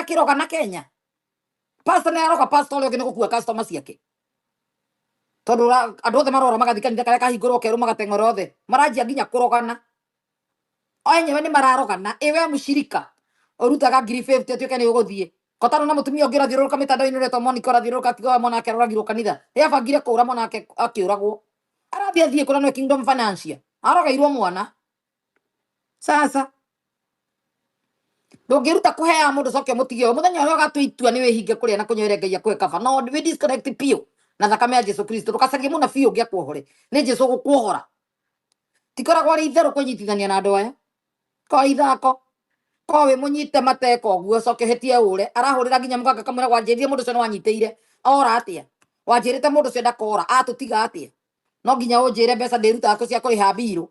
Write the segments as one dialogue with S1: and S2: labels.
S1: Makĩrogana Kenya. Pastor nĩ aroga pastor ũrĩa ũngĩ nĩ gũkua customer ciake. Tondũ andũ othe marora magathiĩ kanitha karĩa kahingũrwo kerũ magateng'era othe. Maranjia nginya kũrogana. O enyewe nĩ mararogana. Ĩ we mũcirika ũrutaga ngiri 50 ũtuĩke nĩ ũgũthiĩ. Kotano na mũtumia ũngĩ ũrathiũrũrũka mĩtandao-inĩ ũretwo Monica ũrathiũrũrũka akiuga mwana wake aroragirwo kanitha. Nĩ abangire kũũra mwana wake akĩũragwo. Arathiĩ athiĩ kũrĩa nĩwe Kingdom Financial. Arogeirwo mwana. Sasa ndũngĩruta kũheaga mũndũ coke ũmũtige ũyũ mũthenya ũrĩa ũgatua itua nĩ wĩhinge kũrĩa na kũnyua ĩrĩa Ngai akũhe kaba no wĩ disconnect biũ na thakame ya Jesu Kristo ndũgacarie mũnabii ũngĩ akuohore nĩ Jesu ũgũkuohora tikoragwo arĩ itherũ kwĩnyitithania na andũ aya ko ithako ko wĩ mũnyite mateka ũguo coke ũhĩtie ũre arahũrĩra nginya mũganga kamwĩra wanjĩrire mũndũ ũcio nĩ wanyitĩire ora atĩa wanjĩrĩte mũndũ ũcio ndakora atũtiga atĩa no nginya ũnjĩre mbeca ndĩrutaga kũ cia kũrĩha mbirũ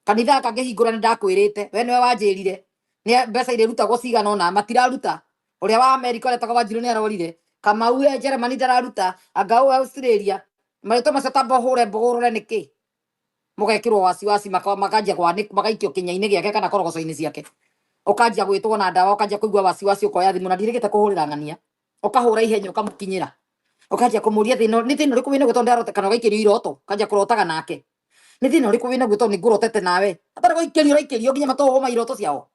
S1: kanitha gaka ngĩhingũra nĩ ndakwĩrĩte we nĩwe wanjĩrire nĩ mbeca irĩrutagwo cigana ũna matiraruta ũrĩa wa Amerika ũrĩa etagwo Wanjiru nĩ arorire Kamau e Germany ndararuta anga ũyũ Australia marĩtwa macio tamba ũhũre mbũgũ ũrore nĩkĩ mũgekĩrwo wasiwasi makanjia magaikio kĩnya-inĩ gĩake kana korogoco-inĩ ciake ũkanjia gwĩtwo na ndawa ũkanjia kũigua wasiwasi ũkoya thimũ na ndirĩgĩte kũhũrĩra ng'ania ũkahũra ihenya ũkamũkinyĩra ũkanjia kũmũria thĩna nĩ thĩna ũrĩkũ wĩnaguo tondũ ndarota kana ũgaikĩrio iroto ũkanjia kũrotaga nake nĩ thĩna ũrĩkũ wĩnaguo tondũ nĩ ngũrotete nawe atarĩ gũikĩrio ũraikĩrio nginya matũhũma iroto ciao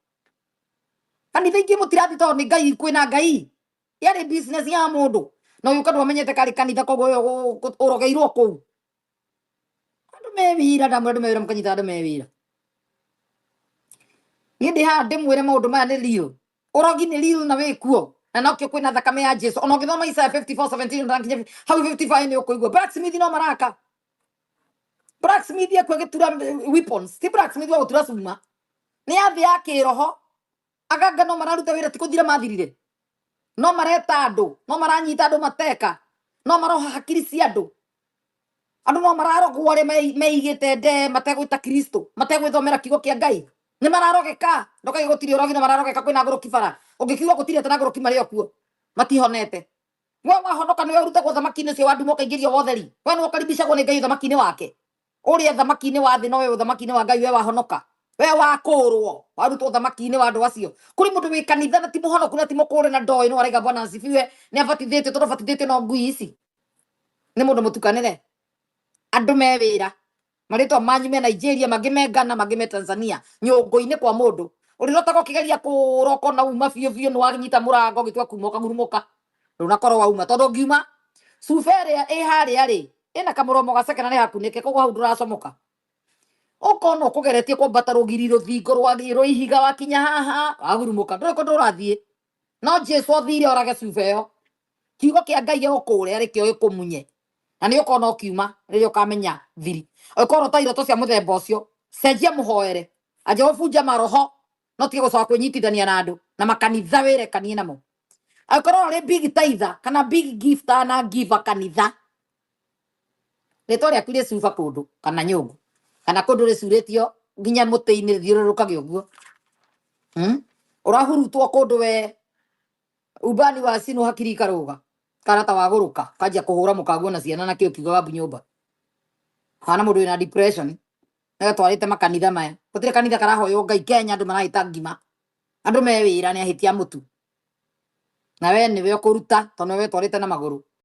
S1: kanitha ingĩ mũtirathi tondũ nĩ Ngai kwĩna Ngai yarĩ business ya mũndũ na ũyũ kandũ amenyete karĩ kanitha koguo ũyũ ũrogeirwo kũu andũ me wĩra ndamwĩra andũ me wĩra mũkanyita andũ me wĩra niĩ ndĩ haha ndĩmwĩre maũndũ maya nĩ real ũrogi nĩ real na wĩkuo na nokĩo kwĩna thakame ya Jesu ona ũngĩthoma Isaiah 54:17 na nginya hau 55 nĩ ũkũigua blacksmith no maraka blacksmith akuo agĩtura weapons ti blacksmith wa gũtura cuma nĩ ya thĩ ya kĩroho aganga no mararuta wĩra ti kũthira mathirire no mareta andũ no maranyita andũ mateka no maroha hakiri cia andũ andũ no mararogwo arĩa meigĩte nde mategwĩta Kristo mategwĩthomera kiugo kĩa Ngai nĩ mararogeka ndũkaige gũtirĩ ũrogi no mararogeka kwĩna ngũrũki bara ũngĩkiuga gũtirĩ atĩ na ngũrũki marĩ o kuo matihonete we wahonoka nĩwe ũrutagwo thamaki-inĩ ũcio wa nduma ũkaingĩrio wotheri we nĩwe ũkaribicagwo nĩ Ngai ũthamaki-inĩ wake ũrĩa thamaki-inĩ wa thĩ no we ũthamaki-inĩ wa Ngai we wahonoka we wakũrwo warutwo thamaki-inĩ wa andũ acio kũrĩ mũndũ wĩ kanitha na ti mũhonoku na ti mũkũre na ndoĩ no araiga bwana asifiwe nĩ abatithĩtio tondũ abatithĩtio no ngui ici nĩ mũndũ mũtukanĩre andũ me wĩra marĩtwa manyu me Nigeria mangĩ me Ghana mangĩ me Tanzania nyũngũ-inĩ kwa mũndũ ũrĩrotaga ũkĩgeria kũra ũkona uma biũ biũ nĩ wanyita mũrango ũgĩtua kuma ũkagurumũka ndũnakorwo wauma tondũ ũngiuma cuba ĩrĩa ĩ harĩa rĩ ĩna kamũromo gaceke na nĩ hakunĩke koguo hau ndũracomoka ũkona ũkũgeretie kwambata rũgiri rũthingo rwa ihiga wakinya haha wagurumũka ndũrĩ kũndũ ũrathiĩ no Jesu athire orage cuba ĩyo kiugo kĩa Ngai gĩgũkũre arĩ kĩo gĩkũmunye na nĩ ũkona ũkiuma rĩrĩa ũkamenya thiri ũkorwo ta iroto cia mũthemba ũcio cenjia mũhoere anja gũbunja maroho no tige gũcoka kwĩnyitithania na andũ na makanitha wĩrekanie namo angĩkorwo ũrĩ big tither kana big gifter na giver kanitha rĩtwa rĩaku rĩ cuba kũndũ kana nyũngũ kana kũndũ rĩcurĩtio nginya mũtĩ-inĩ rĩthiũrũrũkage ũguo Ũrahurutwo kũndũ we ubani wa cinwo hakiri ikarũga kana ta wagũrũka kanjia kũhũra mũkaguo na ciana na kĩo kiugaga mbu nyũmba hana mũndũ wĩna depression agatwarĩte makanitha maya gũtirĩ kanitha karahoywo Ngai Kenya andũ marahĩta ngima andũ me wĩra nĩ ahĩtia mũtu na we nĩwe ũkũruta tondũ nĩwe wetwarĩte na magũrũ.